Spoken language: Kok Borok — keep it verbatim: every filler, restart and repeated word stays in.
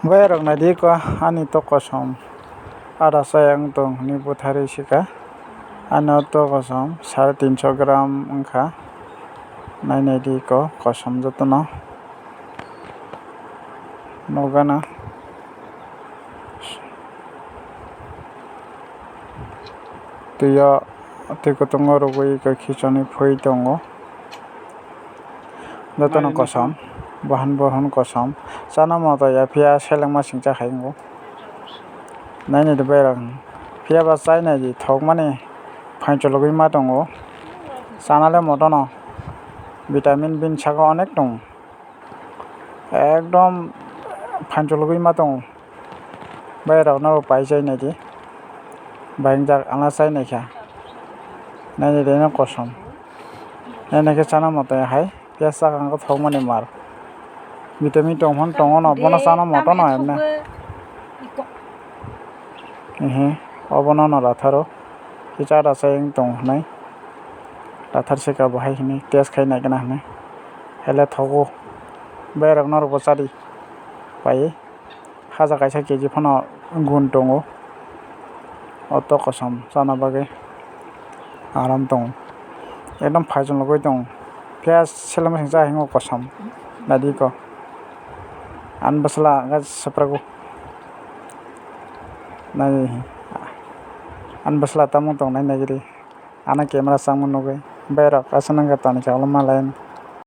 Boyarok naidi ko ani to kosom ada chaya wng tong hwnwi butharwi sika. Ano to kosom sare tinso gram wngkha. Nai naidi ko kosom jotono nukgana. Twi o twi kutungo rwgwi ko khichonwi phui tongo. Jotono kosom, bohan bohan kosom. Chana moto ya phiya selengma singcha hai wngo. Nainai de berang. Phiya ba chai nai di thokmani phanchologwi ma tongo. Chana le motono vitamin bini saka onek tongo. Ekdom phanchologwi ma tongo. Boyarokno bo pai chai naidi. Baingjak ana chai naikha. Nainai de no kosom. Nainai khe chana moto ya hai. Piyaj sakang khe thokmani mar. Vitamin tong phano tongo no, bono chana moto no emne. Ehe, obono no ratharo. Kisa da chayeng tong hwnwi. Rathar sika bo hai hwnwi test khai nai gana hwnwi. Hele thogo. Boyarok norok bo chadi. Pai. Haja kaisa K G phano gun tongo. O to kosom chana bagwi aram tongo. Ekdom phaichung logwi tongo. Phiya seleng singcha hingo kosom. Naidi ko. Ani bwsla ga saprago. Nai. Ani bwsla tamo tong nai nagiri. Ano camera changma nugwi. Boyarok aswk nangkha tani khe olo malai.